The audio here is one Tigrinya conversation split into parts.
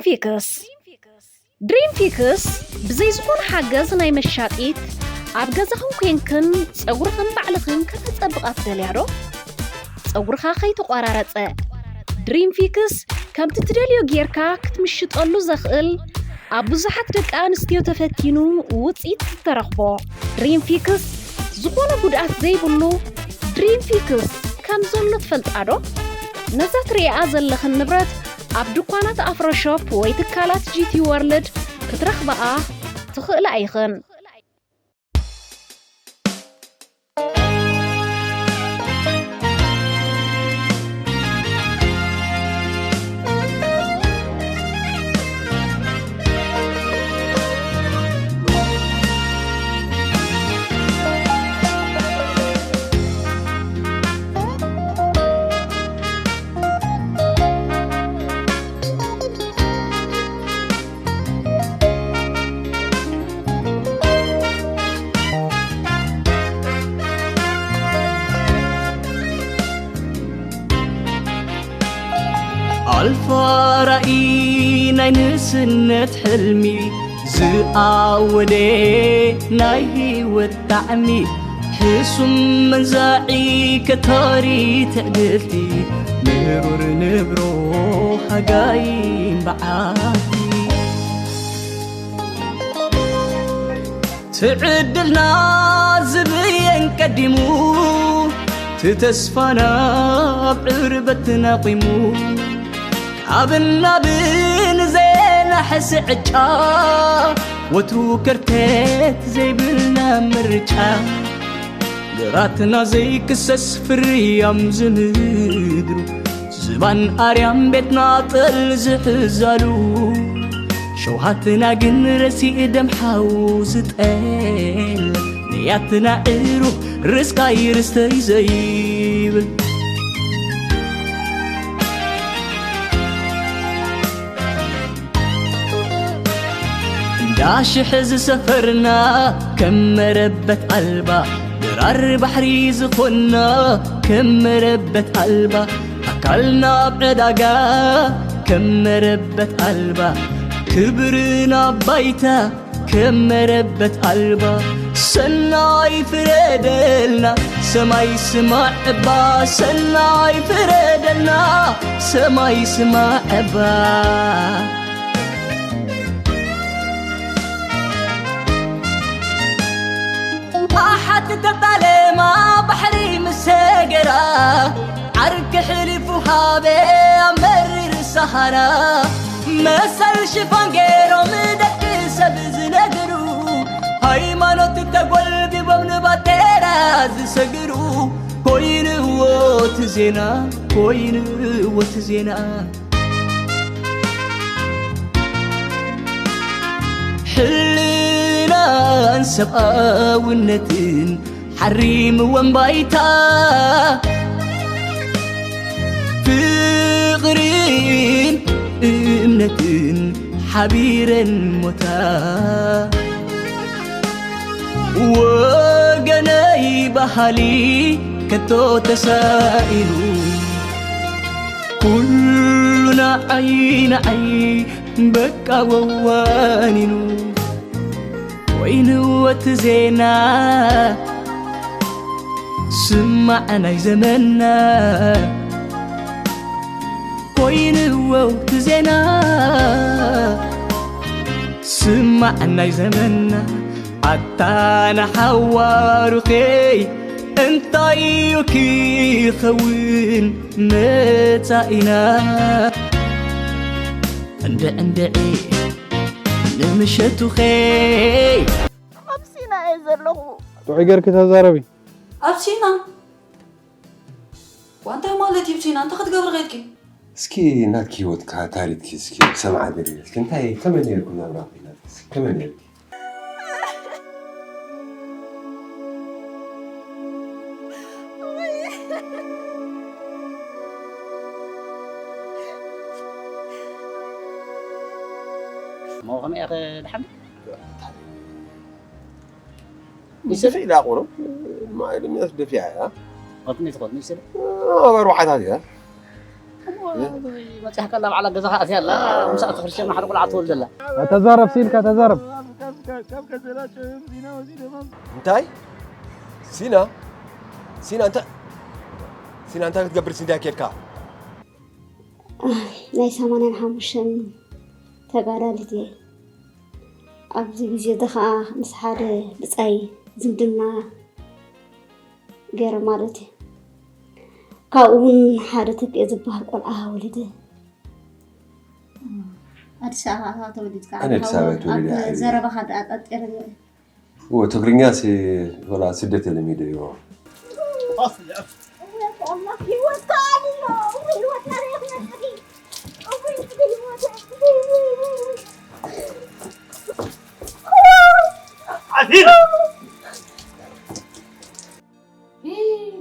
ፊክስ። ድሪም ፊክስ ብዘይ ዝኾነ ሓገዝ ናይ መሻጢት፣ ኣብ ገዛኽን ኮንክን ጸጉርኽን ባዕልኽን ከተጸብቓ ትደልያ ዶ? ጸጉርኻ ከይተቖራረጸ። ድሪም ፊክስ ከምቲ ትደልዮ ጌርካ ክትምሽጠሉ ዘኽእል፣ ኣብ ብዙሓት ደቂ ኣንስትዮ ተፈቲኑ ውጽኢት ዝተረኽቦ። ድሪም ፊክስ ዝኾነ ጉድኣት ዘይብሉ ድሪም ፊክስ ከም ዘሎ ትፈልጣ ዶ? ነዛ ትርእያ ዘለኽን ንብረት ኣብ ድኳናት ኣፍሮ ሾፕ ወይ ትካላት ጂ ቲ ወርልድ ክትረኽብኣ ትኽእላ ኢኽን። ኣልፋ ራእይ ናይ ንእስነት ሕልሚ ዝኣወደ ናይ ህይወት ጣዕሚ ሕሱም መንዛዒ ከታሪ ትዕድልቲ ምሩር ንብሮ ሃጋይን በዓቲ ትዕድልና ዝብየን ቀዲሙ ትተስፋና ኣብ ዕርበት ናቂሙ ካብ ናብን ዘናሕሲ ዕጫ ወትሩ ከርተት ዘይብልና ምርጫ ግራትና ዘይክሰስ ፍርያም ዝምድሩ ዝባን ኣርያም ቤትና ጠል ዝሕዛሉ ሸውሃትና ግን ረሲእ ደም ሓው ዝጠል ንያትና ዕሩ ርስቃይ ርስተይ ዘይብል እንዳሽሕ ዝሰፈርና ከም መረበት ኣልባ ድራር ባሕሪ ዝኾንና ከም መረበት ኣልባ ኣካልና ኣብ ዕዳጋ ከም መረበት ኣልባ ክብርና ባይታ ከም መረበት ኣልባ ሰናይ ፍረደልና ሰማይ ስማዕ እባ ሰናይ ፍረደልና ሰማይ ስማዕ እባ ኣሓት ተጣለማ ባሕሪ ምስ ሰገራ ዓርኪ ሕሊፉ ሃበ ኣብ መሪር ሰሃራ መሰል ሽፋን ገይሮም ደቂ ሰብ ዝነግሩ ሃይማኖት ተጎልቢቦም ንባጤራ ዝሰግሩ ኮይንዎ እቲ ዜና ኮይንዎ እቲ ዜና ሕልናን ሰብኣውነትን ሓሪምወን ባይታ ፍቕርን እምነትን ሓቢረን ሞታ ወገነይ ባህሊ ከቶ ተሳኢኑ ኩሉ ንዓይ ንዓይ በቃ ወዋኒኑ ወይንወት ዜና ስማዕ ናይ ዘመና ኮይንወት ዜና ስማዕ ናይ ዘመና ኣታ ንሓዋሩኸይ እንታይ እዩ ክኸውን መጻኢና እንድዕንድዒ ንምሸቱኸይ ኣብ ሲና እየ ዘለኹ። ጥዑይ ገርኪ ተዛረቢ። ኣብ ሲና ዋንታይ ማለት እዩ? ሲና እንታይ ክትገብሪ ኸድኪ? እስኪ ናትኪ ህይወትካ ታሪትኪ እስኪ ሰምዓ ደልየ እስኪ እንታይ ከመይ ነርኩ ናብራኺ ናትኪ እስኪ ከመይ ነርኪ? እሞ ከመይ ኢኺ ደሓን? ንስኺ ኢላ ቁሩብ ንማይ ድምያስ ደፊኣ እያ። ቅድሚ ትኾን ንስለ? ኣብ ኣርባዕታት እያ። መፅያሕካ ናብ ዓላ ገዛኻ ኣትያ ኣላ። ምሳእ ተክርሸ ማሕሪ ቆልዓ ትወልደላ። ተዛረብ ሲልካ ተዛረብ። እንታይ ሲና ሲና እንታይ ሲና እንታይ ክትገብር ሲንዳ ኬድካ? ናይ ሰማንያን ሓሙሽተን ተጋዳሊት እየ። ኣብዚ ግዜ እዚ ከዓ ምስ ሓደ ብፃይ ዝምድና ገይረ ማለት እዩ። ካብኡ እውን ሓደ ተክኤ ዝበሃል ቆልዓ ወሊደ። ኣዲስ ኣበባ ተወሊድካ ኣነ ኣዲስ ኣበባ ተወሊደ ኣብ ዓብየ። ዘረባኻ ደኣ ጠርጢረ ትግርኛ ሲ ወላ ስደት የለሚደዮ።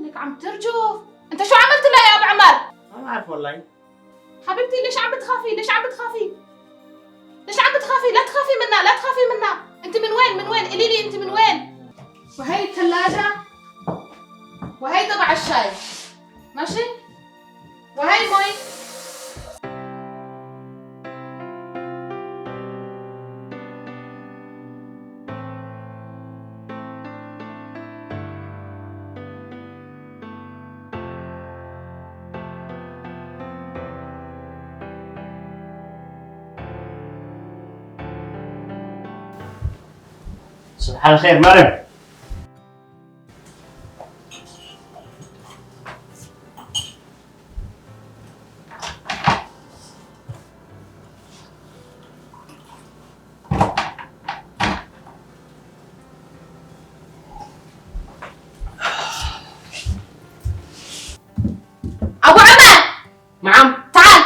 لك عم ترجف. انت شو عملت لها يا ابو عمر؟ ما بعرف والله. حبيبتي، ليش عم بتخافي؟ ليش عم بتخافي؟ ليش عم بتخافي؟ لا تخافي منها، لا تخافي منها. انت من وين؟ من وين؟ قولي لي، انت من وين؟ وهي الثلاجة، وهي تبع الشاي. ماشي؟ وهي مي. صباح الخير مريم. ابو عمر، نعم. تعال.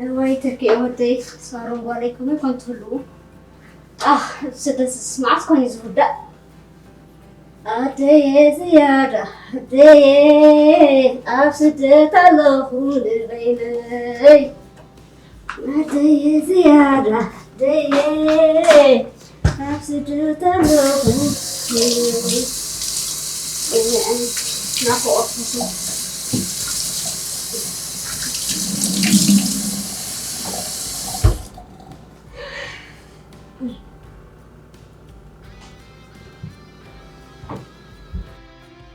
እዋይ ተኪኤ ወደይ ሳሮን ጓለይ ከመይ ኮን ትህልዉ? ኣህ ስደትስ መዓስ ኮን እዩ ዝውዳእ? ኣደየ ዝያዳ ኣደየ ኣብ ስደት ኣለኹ ንበይነይ ኣደየ ዝያዳ ኣደየ ኣብ ስደት ኣለኹ ንበይነይ ናፍቆትኩም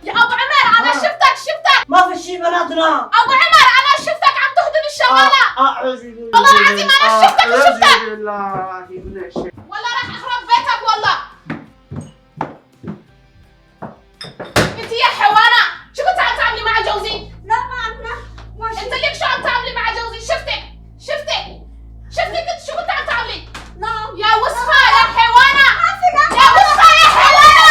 يا ابو عمر، انا شفتك، شفتك. ما في شيء بناتنا. ابو عمر، انا شفتك عم تهدم الشغاله. اعوذ بالله. والله العظيم انا شفتك، اعوذ شفتك. بالله من الشيطان. والله راح اخرب بيتك والله. انت يا حيوانة، شو كنت عم تعملي مع جوزي؟ لا، ما عملنا. انت ليك شو عم تعملي مع جوزي؟ شفتك، شفتك، شفتك كنت شو كنت عم تعملي؟ لا. يا وسخة، يا حيوانة. يا وسخة، يا حيوانة.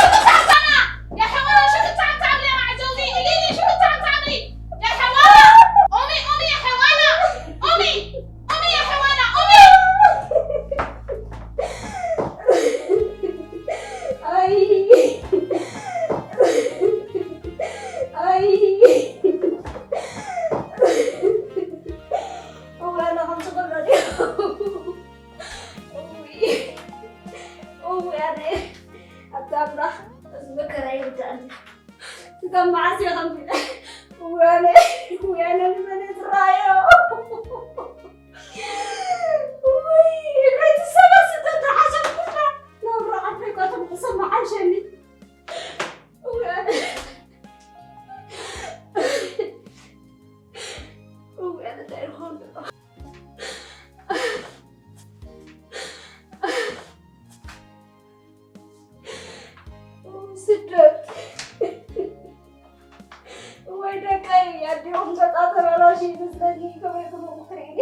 شو كنت عم تعملي؟ يا حيوانة، شو كنت عم تعملي مع جوزي؟ قولي لي، شو كنت عم تعملي؟ يا حيوانة. قومي، قومي يا حيوانة. قومي. قومي يا حيوانة، قومي. ኣይ ኣይ እዋይ ኣነ ከም ዝገብሮ ድዮ እውይ ኣነ ኣብታ ኣምላኽ እዚ መከራ ይርዳእኒ ስጋብ መዓስ እየ ከምዚ ኢለ እውይ ኣነ እውይ ኣነ ንመን እየ ዝረኣዮ እውይ ናይቲ ሰባት ስደት ዝሓሰብኩላ ናብራ ዓድካ ተምሕሰ መሓሸኒ እውይ ኣነ እውይ ኣነ እንታይ ይኸውን ስደት ወይ ደቀይ ኣዲኦም ገፃ ተበላሽ ይመስለኒ ከመይ ክምቁ ትርእኒ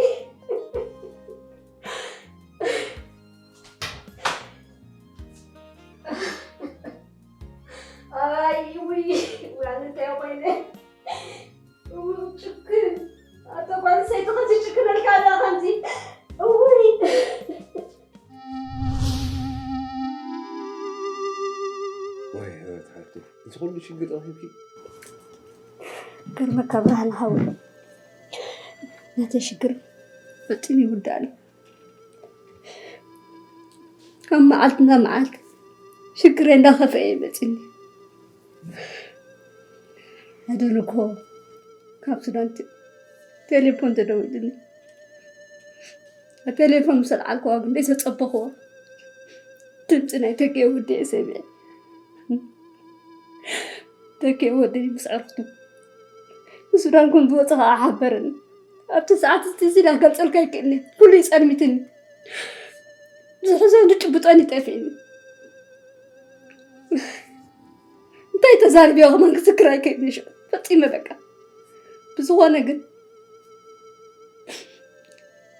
ኣይ ውይ ውይ ኣነ እንታይ ኮይነ ጭክን ኣቶ ጓል ሰይቲ ከዚ ጭክነልካ ዳ ከምዚ እውይ ወይ ህይወት ሓፍቲ፣ እዚ ኩሉ ሽግር ረኺብኪ? ግርመካ ብርሃን ሓወይ፣ ናተይ ሽግር ፈጺሙ ይውዳእ ኣሎ። ካብ መዓልቲ ናብ መዓልቲ ሽግረይ እንዳኸፍአ እዩ መፂኒ። ኣደልኮ ካብ ሱዳን ቴ- ቴሌፎን ተደዊሉኒ። ኣብ ቴሌፎን ምስ ኣልዓልክዋ ግን ዘይተፀበኽዎ ድምፂ ናይ ተጌ ወደይ ሰሚዐ። ተጌ ወደይ ምስ ዕርክቱ ንሱዳን ከም ዝወፀ ከዓ ሓበረኒ። ኣብቲ ሰዓት እቲ እዚ ዳገልፀልካ ይክእልኒ፣ ኩሉ ይፀልሚትኒ። ዝሕዞ ዝጭብጦን ይጠፍእኒ። እንታይ ተዛርብዮ ከማን ክዝክር ኣይክእልንሽ ፈፂመ በቃ። ብዝኾነ ግን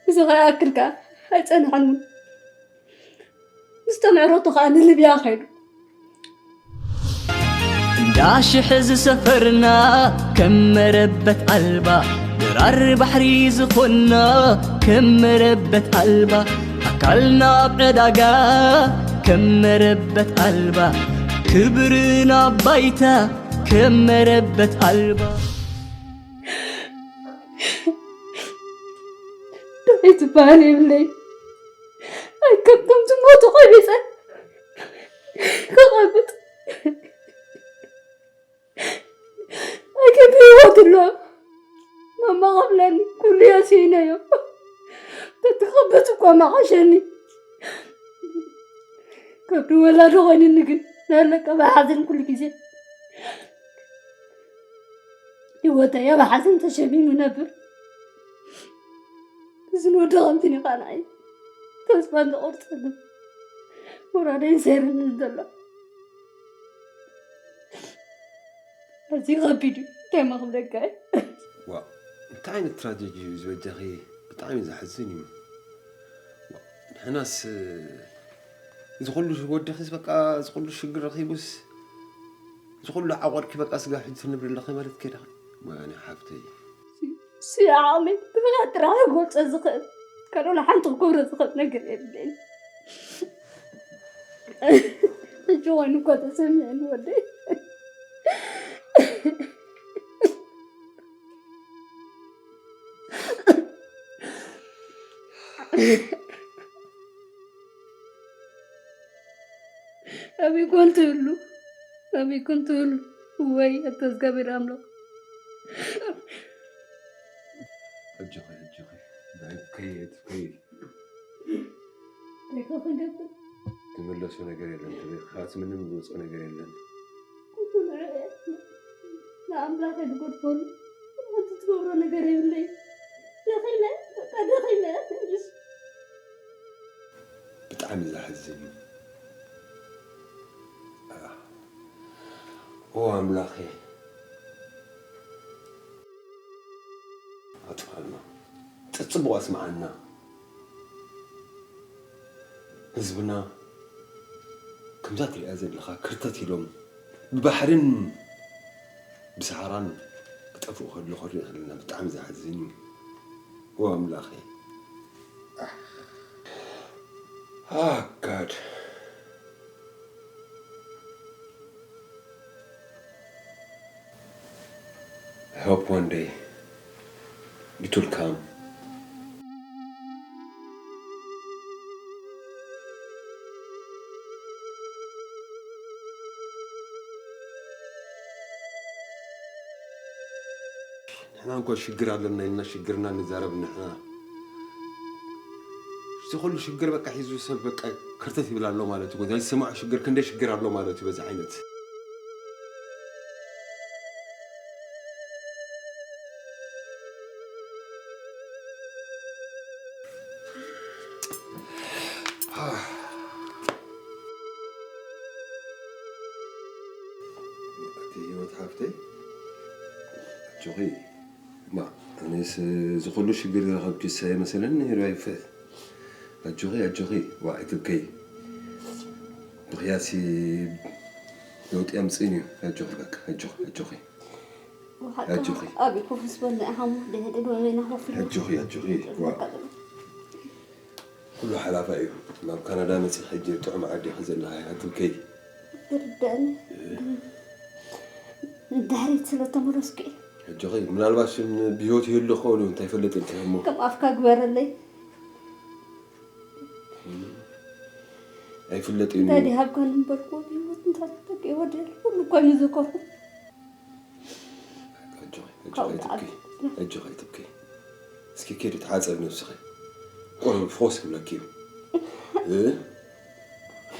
እዚ ከይኣክል ከዓ ኣይፀንሐን እውን። ምስ ተምዕረቱ ከዓ ንልብያ ከይዱ። እንዳ ሽሕ ዝሰፈርና ከም መረበት ኣልባ ድራር ባሕሪ ዝኾንና ከም መረበት ኣልባ ኣካልና ኣብ ዕዳጋ ከም መረበት ኣልባ ክብርና ባይታ ከም መረበት ኣልባ ዳዊት ዝበሃል የብለይ። ኣይከብቶም ዝሞቱ ቆቢፀ ክቐብጥ ኣይከብ ህይወት ኣሎ። ማማ ቐብለኒ ኩሉ እየ ስኢነዮ። ተትቐብጥ እኳ መዓሸኒ። ከብዲ ወላዶ ኮይንኒ ግን ናለቀ ብሓዘን ኩሉ ግዜ ህይወተይ ኣብ ሓዘን ተሸሚሙ ነብር። እዝን ወደ ከምትን ይቃናይ ተስፋ እንተቆርጸሉ ወራደይ ሰይርኒ ዘሎ ኣዝዩ ከቢድ እዩ። እንታይ ማክብለካ እዩ? ዋ እንታይ ዓይነት ትራጀዲ እዩ ዝበጃኺ? ብጣዕሚ ዘሕዝን እዩ። ዋ፣ ንሕናስ እዚ ኩሉ ወድኺስ በቃ እዚ ኩሉ ሽግር ረኺቡስ እዚ ኩሉ ዓቆርኪ በቃ ስጋ ሕጂ ትነብሪ ኣለኺ ማለት ከይዳ ወያኔ ሓፍተይ። ስያዓሚ ብፍቓድ ጥራሕ ክገልጾ ዝኽእል ካልኦት ሓንቲ ክገብሮ ዝኽእል ነገር የብለይን። ሕጂ ኮይኑ እኮ ተሰሚዕኒ ወደይ። ኣበይ ኮን ትህሉ ኣበይ ኮን ትህሉ? ወይ ኣታ እግዚኣብሔር ኣምላኽ። ኣጆኺ ኣጆኺ ኣይትብከዪ ኣይትብከዪ። እንታይ ኮ ክንገብር? ዝምለሶ ነገር የለን ትብሊ ካብቲ ምንም ዝወፅኦ ነገር የለን። ኩሉ ንዕኡ እየ ንኣምላኸ ዝጎድፈሉ ሓንቲ ትገብሮ ነገር የብለይ። ደኺመ በቃ ደኺመ። ብጣዕሚ ዘሕዝን እዩ። ኦ ኣምላኸ ኣጥፋልና፣ ጽጽቡቕ ኣስምዓና። ህዝብና ከምዛ ትሪኣ ዘለኻ ክርተት ኢሎም ብባሕርን ብሰሃራን ክጠፍኡ ከለኹ ክርኢ ከለና ብጣዕሚ ዘሕዝን እዩ። ኦ ኣምላኸ። Ah God. I hope one day it will come. ንሕና እንኮ ሽግር ኣለና ኢልና ሽግርና ንዛረብ ንሕና እዚ ኩሉ ሽግር በቃ ሒዙ ሰብ በቃ ክርተት ይብል ኣሎ ማለት እዩ። ናይ ዝሰማዑ ሽግር ክንደይ ሽግር ኣሎ ማለት እዩ በዚ ዓይነት። ኣቲ ህይወት ሓፍተይ ኣጆኺ እማ ኣነስ እዚ ኩሉ ሽግር ዝረኸብኪ ንሳ የመሰለኒ ነይሩ ኣይፍእ ኣጆኺ ኣጆኺ ዋ ኣይትብከይ ብኽያሲ ለውጢ ኣምፅእን እዩ ኣጆኺ በቃ ኣጆኺ ኣጆኺ ኣጆኺ ኣብ ኮፍ ዝበልና ኢኻ ሞ ደህድድ ወበይና ኮፍ ኢልና ኣጆኺ ኣጆኺ ዋ ኩሉ ሓላፋ እዩ ናብ ካናዳ መፂ ሕጂ ጥዑም ዓዲ ኢኺ ዘለኻ ኣይትብከይ ይርዳእኒ ንድሕሪት ስለ ተመለስኩ እዩ ሕጂ ኸይ ምናልባት ሽም ብህይወት ይህሉ ክኸውን እዩ እንታይ ፈለጥ ኢልካ እሞ ከም ኣፍካ ግበረለይ ኣይፍለጥ እዩ። እንታይ ድሃብካ ንበልኩ ብህይወት እንታይ ተጠቂዎ ደል ኩሉ እኮ ይምዝከርኩ። ኣጆኺ፣ ኣጆኺ ካብኡ ኣይትብኪ፣ ደኣ ኣጆኺ ኣይትብኪ። እስኪ ኬዲ ተሓጸቢ ነብስኺ። ቁሩብ ፈወስ ክብለኪ እዩ። እ?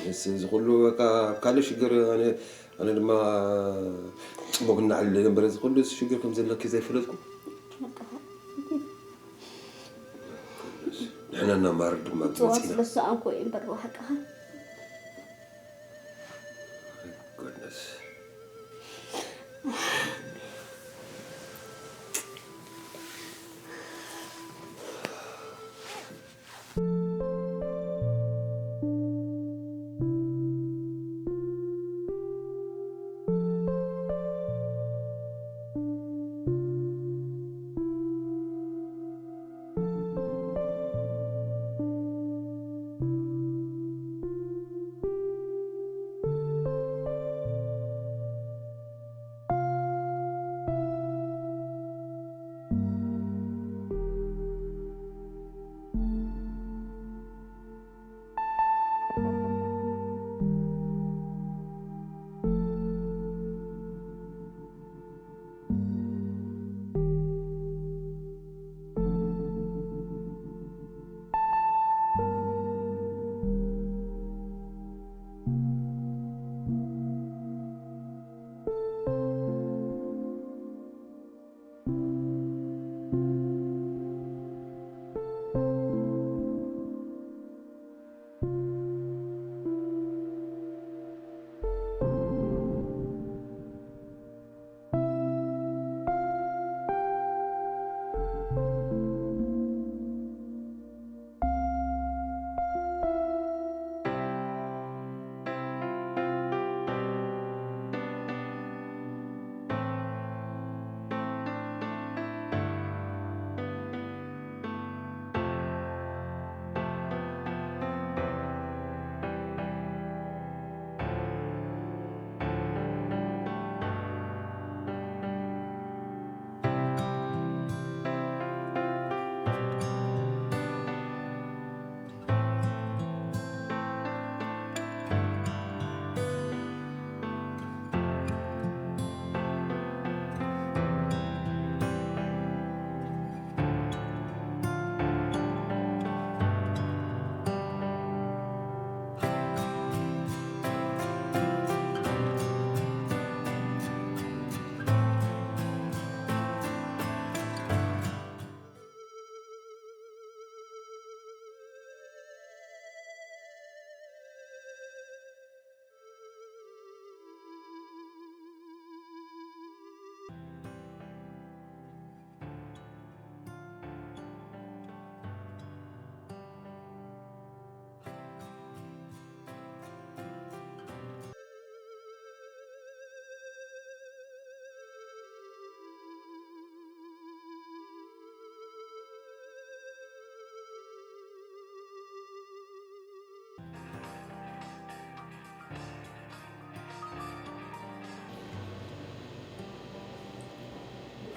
እዚ፣ እዚ ኩሉ በቃ ካልእ ሽግር ኣነ፣ ኣነ ድማ ጽቡቕ እናዕልለ እምበር እዚ ኩሉ ሽግር ከም ዘለኪ ዘይፈለጥኩ። ንሕና እናማረር ድማ ጽዋ መጺና። ስለ ዝሰኣንኩ እየ እምበር ብሓቅኻ። Goodness.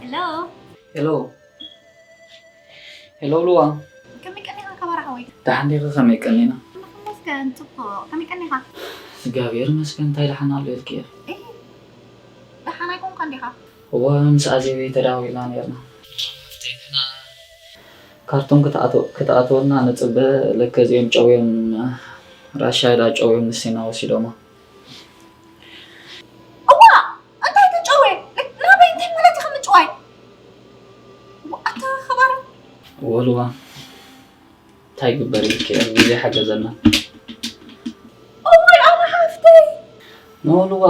ሄሎ። ሄሎ። ሄሎ፣ ልዋ። ከመይ ቀኒኻ፣ ከበሮ ሓወይ? ደሓን ዲኺ? ከመይ ቀኒና? ኣምላኽ ይመስገን፣ ጽቡቕ። ከመይ ቀኒኻ? እግዚኣብሔር ይመስገን፣ እንታይ ደሓን ኣሎ ኢልኪ እየ። እይ፣ ደሓን ኣይኮንካን ዲኻ? እወ፣ ምስ ኣዜበይ ተዳዊልና ነይርና። ካርቱም ክትኣትወ-፣ ክትኣትወልና ንጽበ፣ ለከ እዚኦም ጨውዮም፣ ራሻ ዳ ጨውዮም ንሲና ወሲዶማ። እዋ፣ እንታይ ተጨወ? ናበይ፣ እንታይ ማለት ኢኻ ምጭዋይ? እዋ፣ ኣታ ኸባር። ወልዋ፣ እንታይ ግበር ኢልኪ፣ ግዜ ሓገዘና። እዋይ፣ ኣነ ሓፍተይ። ንወልዋ፣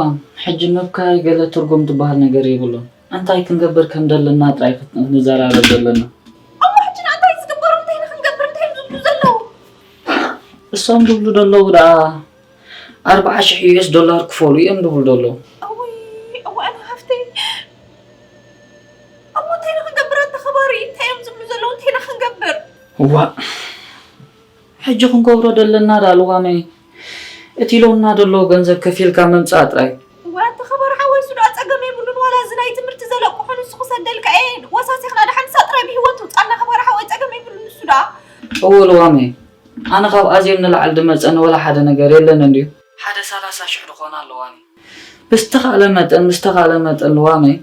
ሕጂ ምብካይ ገለ ትርጉም ዝበሃል ነገር የብሉን። እንታይ ክንገብር ከም ዘለና ጥራይ ክት-፣ ንዘራረብ ዘለና። እሞ ሕጂ ንኣንታይ ዝግበሩ እንታይ ኢና ክንገብር? እንታይ እዮም ዝብሉ ዘለዉ? እሶም ዝብሉ ዘለዉ ደኣ ኣርብዓ ሽሕ ዩ ኤስ ዶላር ክፈሉ እዮም ዝብሉ ዘለዉ። እውይ፣ እወ፣ ኣነ ሃፍተይ። እሞ እንታይ ኢና ክንገብር? ኣታ ኸባሪ፣ እንታይ እዮም ዝብሉ ዘለዉ? እንታይ ኢና ክንገብር? እዋእ፣ ሕጂ ክንገብሮ ዘለና ደኣ ልዋመይ፣ እቲ ኢሎምና ዘሎ ገንዘብ ከፊልካ ምምጻእ ጥራይ። እወ፣ ኣታ ኸባሪ ሓወይ፣ እሱ ደኣ ጸገም የብሉን፣ ዋላ እዚ ናይ ትምህርቲ ዘለቅሖ ንሱ ክሰደልካ እየ፣ ወሳሲኽና ደሓን ንሳ ጥራይ ብህይወት ትውጻና ኸባሪ ሓወይ፣ ጸገም የብሉን ንሱ ደኣ። እወ ልዋመይ፣ ኣነ ካብ ኣዜብ ንላዕሊ ድመጸኒ ወላ ሓደ ነገር የለን እንድዩ። ሓደ ሰላሳ ሽሕ ድኾና ኣለዋኒ። ብዝተኻእለ መጠን፣ ብዝተኻእለ መጠን ልዋመይ፣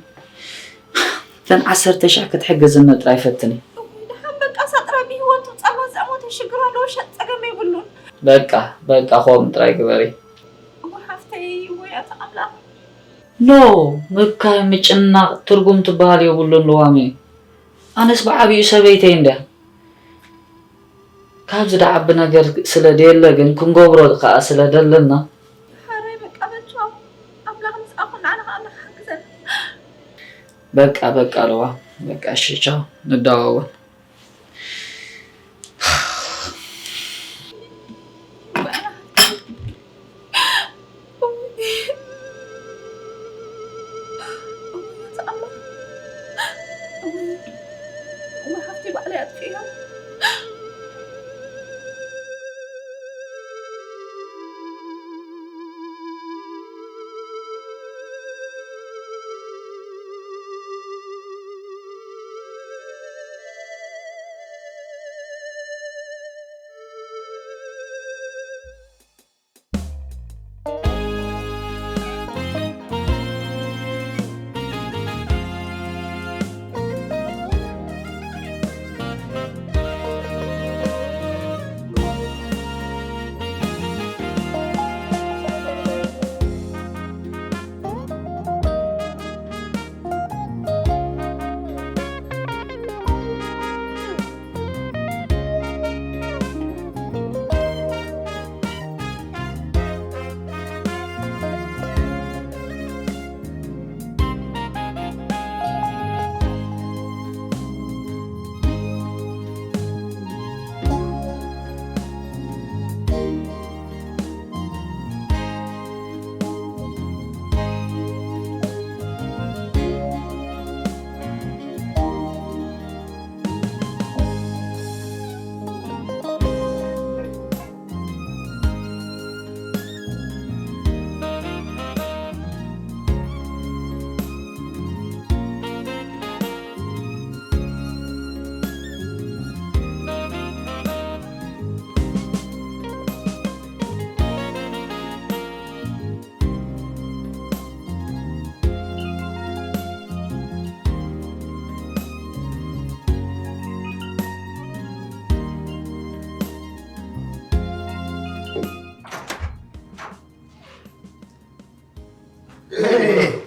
እተን ዓሰርተ ሽሕ ክትሕግዝኒ ጥራይ ፈትኒ። እውይ፣ ደሓን በቃ፣ እሳ ጥራይ ብህይወቱ ጸልማት ዝኣሞተ ሽግር ኣለዎ፣ ሸጥ ጸገም የብሉን። በቃ፣ በቃ፣ ከምኡ ጥራይ ግበሪ። እሞ ሓፍተይ፣ ወይ ኣታ ኣምላኽ። ኖ፣ ምብካይ፣ ምጭናቕ ትርጉም ትበሃል የብሉን ልዋመይ። ኣነስ ብዓቢኡ ሰበይተይ እንድያ። ካብዚ ደዓቢ ነገር ስለ ደየለ ግን ክንገብሮ ከኣ ስለ ደለና። ሓራይ በቃ በል ቻው። ኣምላኽ ምሳኹም ንዓና ከኣ ኣምላኽ ሓግዘና። በቃ በቃ ኣለዋ። በቃ እሺ ቻው ንደዋወል።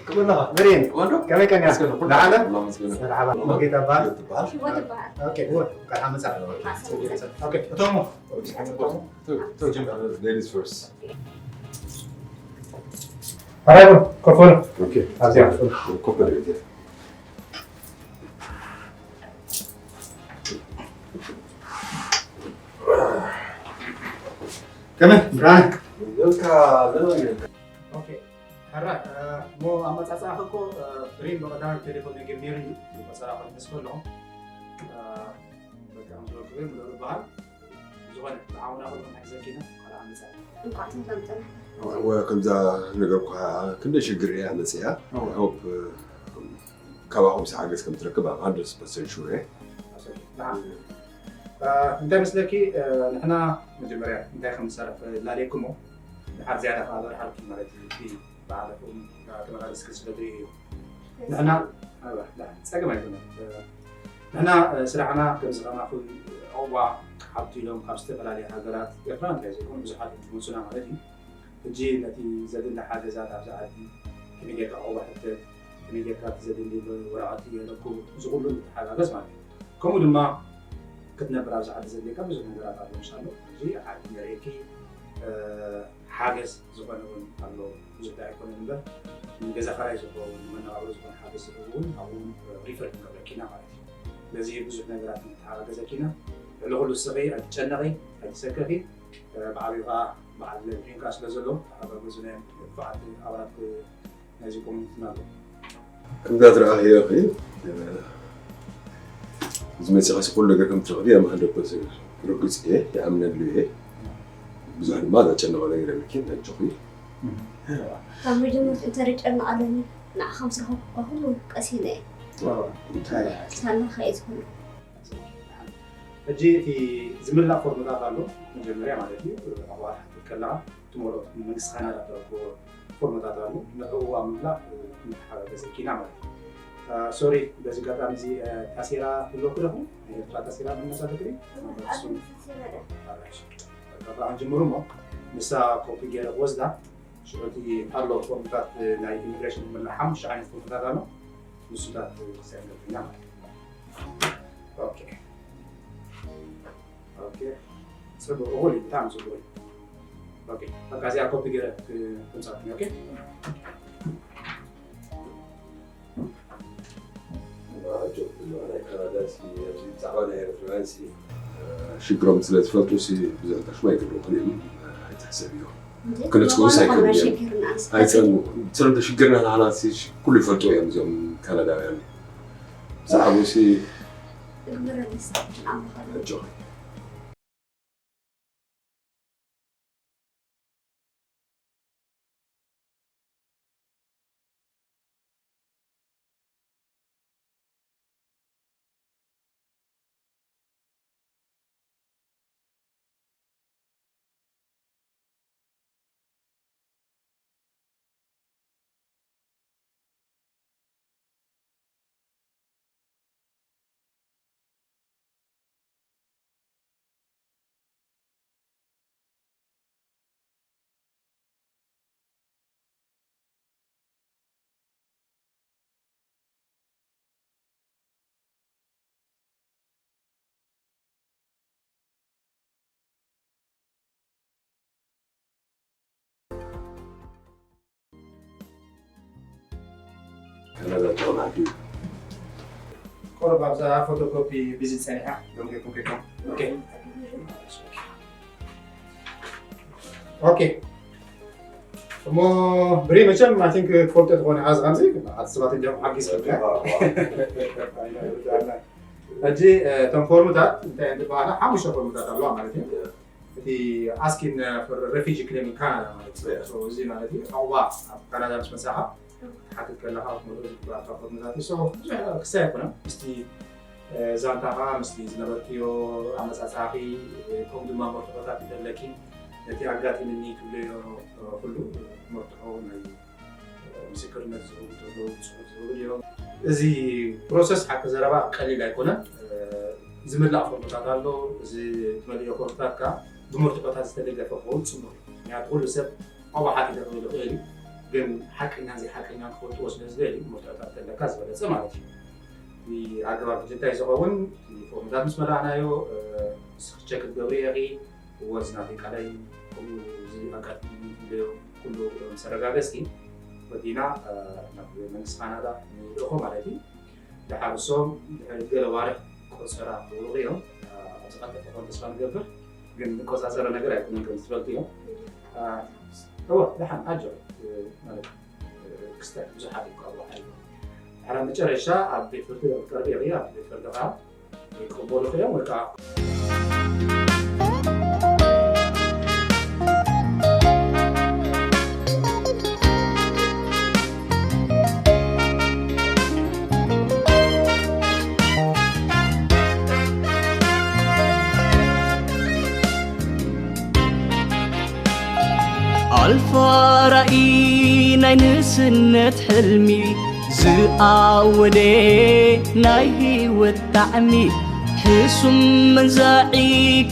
ክብርና ብሬን፣ ወንዶ? ከመይ ቀንያ? መስገን፣ ኩሉ ደሓን? ኩሉ መስገን። መርሓባ። ኩሉ ጌታ በሃል? ትበሃል? ሽወ ትበሃል። ኦኬ፣ እወ፣ እንኳን ሓመጻ። ሓመጻ። ኦኬ፣ እቶሞ። ቱ፣ ቱ፣ ቱ፣ ቱ፣ ቱ፣ ladies first። ኣራይቦ፣ ኮፍ በሉ። ኦኬ። ኣብዚኣ። ኮፍ በሉ። ከመይ? ብርሃነ? ኦኬ። ሕራይ፣ እ፣ እሞ ኣመጻጽኣኺ እኮ፣ እ፣ ብሬን ብቐዳማይ ብቴሌፎን ነጊሩ ነይሩ እዩ። ቆጸራ ክምልስ ከለኹ፣ እ፣ በቃ፣ ከም ዝበልኩ ግን ምለሉ ይበሃል። ዝኾነ፣ ብዓውና ኩልኩም ሕዘኪና፣ ካልኣ ኣመጻ። እንቋዕ ተምጠምጠና። እወ፣ ከምዛ ነገርኩኻ፣ ክንደይ ሽግር እያ መጺኣ። እወ። I hope፣ እ፣ ካባኹም ሓገዝ ከም ትረክብ I'm hundred percent sure እየ። ደሓን። እ፣ እንታይ መስለኪ፣ እ፣ ንሕና መጀመርያ እንታይ ከም ንሰርሕ ላለየኩም እሞ፣ ድሓር ዝያዳ ከኣ በርሃልኪ ማለት እዩ። እቲ ብዓለኹም ተመላለስኪ ስለ ትርእዩ እዩ። ንሕና፣ እወ፣ ደሓን፣ ጸገም ኣይኮነን። እ፣ ንሕና፣ እ፣ ስራሕና ከምዚ ከማኹም ዑቕባ ክሓቱ ኢሎም ካብ ዝተፈላለያ ሃገራት፣ ኤርትራውያን ጥራይ ዘይኮኑ ብዙሓት እዮም ዝመጹና ማለት እዩ። ሕጂ ነቲ ዘድሊ ሓገዛት ኣብዚ ዓዲ ከመይ ጌርካ ዕቑባ ሕተት፣ ከመይ ጌርካ እቲ ዘድሊ ወረቐት የረክቡ፣ እዚ ኩሉ ንተሓጋገዝ ማለት እዩ። ከምኡ ድማ ክትነብር ኣብዚ ዓዲ ዘድልየካ ብዙሕ ነገራት ኣሎ። ምሳሉ ሕጂ ዓዲ የርእየኪ፣ እ፣ ሓገዝ ዝኾነ እውን ኣሎ። ብዙሕ ዳኣ ኣይኮነን እምበር፣ ንገዛ ኸራይ ዝኸውን፣ ንመነባብሮ ዝኾነ ሓገዝ እውን ኣብኡ እውን ሪፈር ክንገብረኪ ኢና ማለት እዩ። ስለዚ ብዙሕ ነገራት ንተሓጋገዘኪ ኢና። ልዕሊ ኩሉ ንስኺ ኣይትጨነቒ፣ ኣይትሰከፊ። ብዓቢኡ ከዓ በዓል ነብዒን ከዓ ስለ ዘሎ፣ ተሓጋገዙ ናይ ንፉዓት ኣባላት ናይዚ ኮሚኒቲና ኣሎ። ከምዛ ዝረኣኽዮ ኸ፣ እዚ መፂኻስ ኩሉ ነገር ከም ትረኽቢ ኣነ ሃንድረድ ፐርሰንት ርግፅ እየ፣ ይኣምነሉ እየ። ብዙሕ ድማ ዘጨንቖ ነገር የብልኪን፣ ኣጆኺ። ካብ መጀመርትኡ እንተደጨንቕ ኣለኒ፣ ንዓኻ ምስ ረኸብኩ እኳ ኩሉ ቀሲነ እየ። ዋው፣ እንታይ? ሳላ ከየ ዝኹሉ። ሕጂ እቲ ዝምላእ ፎርምታት ኣሎ። መጀመርያ ማለት እዩ፣ ኣዋር ክትከለኻ ትመልኦ መንግስቲ ካናዳ ትረክቦ ፎርምታት ኣሎ። ንዕኡ ኣብ ምምላእ ክንተሓጋገዘኪ ኢና ማለት እዩ። ሶሪ፣ በዚ ኣጋጣሚ እዚ ታሴራ ኣለኩ ደኹ፣ ናይ ኤርትራ ታሴራ መመሳ ትክሪ ኣባን ጅምሩ እሞ ንሳ ኮፒ ገይረ ክወስዳ። ሽዑ እቲ ኣሎ ፎርምታት ናይ ኢሚግሬሽን ዝምልእ ሓሙሽተ ዓይነት ፎርምታት ኣሎ። ንሱታት ክሰንደልኩ ኢና ማለት እዩ። ኦኬ። ኦኬ። ጽቡቕ፣ እኹል እዩ፣ ብጣዕሚ ጽቡቕ እዩ። ኦኬ፣ በቃ እዚኣ ኮፒ ገይረ ክ-፣ ክምጻልኩም፣ ኦኬ? ናይ ካናዳ ሲ፣ ኣብዚ ብዛዕባ ናይ ኤርትራውያን ሲ፣ ሽግሮም ስለ ዝፈልጡ ሲ፣ ብዙሕ ተሽማ ኣይገብሩን እዮም፣ ኣይትሕሰብ እዮም። እንዴ? ክነጽጎስ ምዃኑ ኣይከብድን እዮም። ሽግርና ኣንስ-፣ ኣይጸንጉ። ስለ ሽግርና ንዓና ሲ፣ ኩሉ ይፈልጡ እዮም እዚኦም ካናዳውያን። ብዛዕባኡ ሲ፣ እግበረኒ እስኪ፣ ኣምሃር። ኣጆኺ። ካናዳ ጥዑም ዓዲ እዩ። ቁሩብ ኣብዛ ፎቶኮፒ ቢዚ ጸኒሓ፣ ሎም ጌርኩም ጌርኩም። ኦኬ። ኦኬ። እሞ ብሪ መቸም፣ I think፣ ክፈልጦ ትኾን ኢኻ፣ እዚ ከምዚ፣ ኣቲ ሰባት እንዲኦም ሓጊዝ ክብላ። ሕጂ፣ እ፣ እቶም ፎርምታት እንታይ እዮም ዝበሃላ? ሓሙሽተ ፎርምታት ኣለዋ ማለት እዩ። እቲ ኣስኪን ፎር ሬፊጂ ክሌም ኢን ካናዳ ማለት እዩ። Yeah. So፣ እዚ ማለት እዩ፣ ዕቑባ ኣብ ካናዳ ምስ መጻኻ፣ ክትሓትት ከለኻ ክትመልኦ ዝግባኣካ ፎርምታት እዩ። So፣ ብዙሕ ክሳይ ኣይኮነን። ምስቲ፣ እ፣ ዛንታኻ፣ ምስቲ ዝነበርክዮ ኣመጻጽኣኺ፣ እ፣ ከምኡ ድማ መርትዖታት ይደለኪ። ነቲ ኣጋጢምኒ ትብለዮ፣ እ፣ ኩሉ መርትዖ ናይ፣ እ፣ ምስክርነት ዝህቡ ተለዉ ጽሑፍ ዝህቡ እዮም። እዚ ፕሮሰስ ሓቂ ዘረባ ቀሊል ኣይኮነን። እ፣ ዝምላእ ፎርምታት ኣሎ። እዚ ትመልእዮ ፎርምታት ከኣ ብመርትዖታት ዝተደገፈ ክኸውን ጽቡቕ እዩ። ምክንያቱ ኩሉ ሰብ ዕቑባ ሓቲተ ክብል ይኽእል እዩ። ግን ሓቀኛን ዘይሓቀኛን ክፈልጥዎ ስለ ዝደልዩ መርትዖታት ተለካ ዝበለጸ ማለት እዩ። እቲ ኣገባብ ሕጂ እንታይ ዝኸውን፣ እቲ ፎርምታት ምስ መላእናዮ፣ እ፣ ንስኺ ቸክ ክትገብሪ ኢኺ፣ እወ፣ እዚ ናተይ ቃለይ፣ ከምኡ እዚ ኣጋጢሙኒ ትብልዮ ኩሉ ምስ ኣረጋገጽኪ፣ ወዲና፣ እ፣ ናብ መንግስቲ ካናዳ ንልእኾ ማለት እዩ። ደሓር እሶም ድሕሪ ገለ ዋርሕ ቆጸራ ክውርቑ እዮም። እ፣ ኣብ ዝቐልጠፈ ክኾን ተስፋ ንገብር፣ ግን ንቆጻጸረ ነገር ኣይኮነን ከም ዝትፈልጡ እዮም። እ፣ እወ፣ ደሓን ኣጆ፣ እ፣ ማለት ክስተት ብዙሓት ይቃወሙ ኣለዉ። ድሕሪ መጨረሻ ኣብ ቤት ፍርዲ ክትቀርቢ ኢኺ፣ ኣብ ቤት ፍርዲ ኸኣ ይቅበሉኺ እዮም ወይ ከዓ ኣልፋ ራእይ ናይ ንእስነት ሕልሚ ዝኣወደ ናይ ህይወት ጣዕሚ ሕሱም መንዛዒ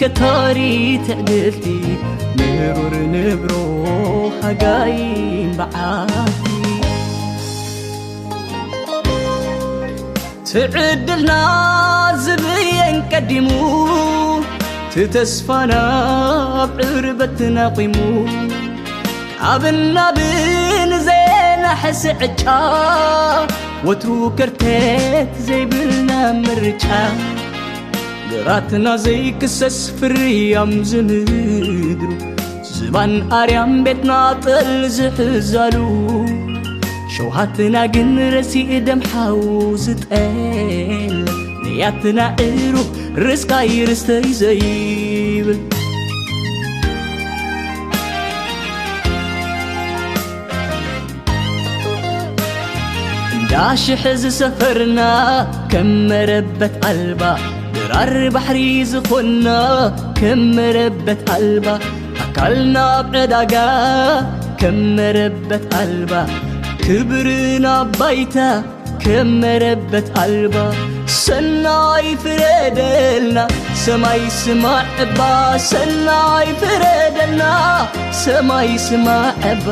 ከታሪ ትዕግልቲ ምሩር ንብሮ ሃጋይ በዓቲ ትዕድልና ዝብየን ቀዲሙ ትተስፋና ኣብ ዕርበት ናቒሙ ካብ ናብን ዘናሕሲ ዕጫ ወትሩ ከርተት ዘይብልና ምርጫ ግራትና ዘይክሰስ ፍርያም ዝምድሩ ዝባን ኣርያም ቤትና ጠል ዝሕዛሉ ሸውሃትና ግን ረሲእ ደም ሓው ዝጠል ንያትና ዕሩብ ርስቃይ ርስተይ ዘይብል እንዳ ሽሕ ዝሰፈርና ከም መረበት ኣልባ ዳር ባሕሪ ዝኾንና ከም መረበት ኣልባ ኣካልና ኣብ ዕዳጋ ከም መረበት ኣልባ ክብርና ባይታ ከም መረበት ኣልባ ሰናይ ፍረደልና ሰማይ ስማዕ እባ ሰናይ ፍረደልና ሰማይ ስማዕ እባ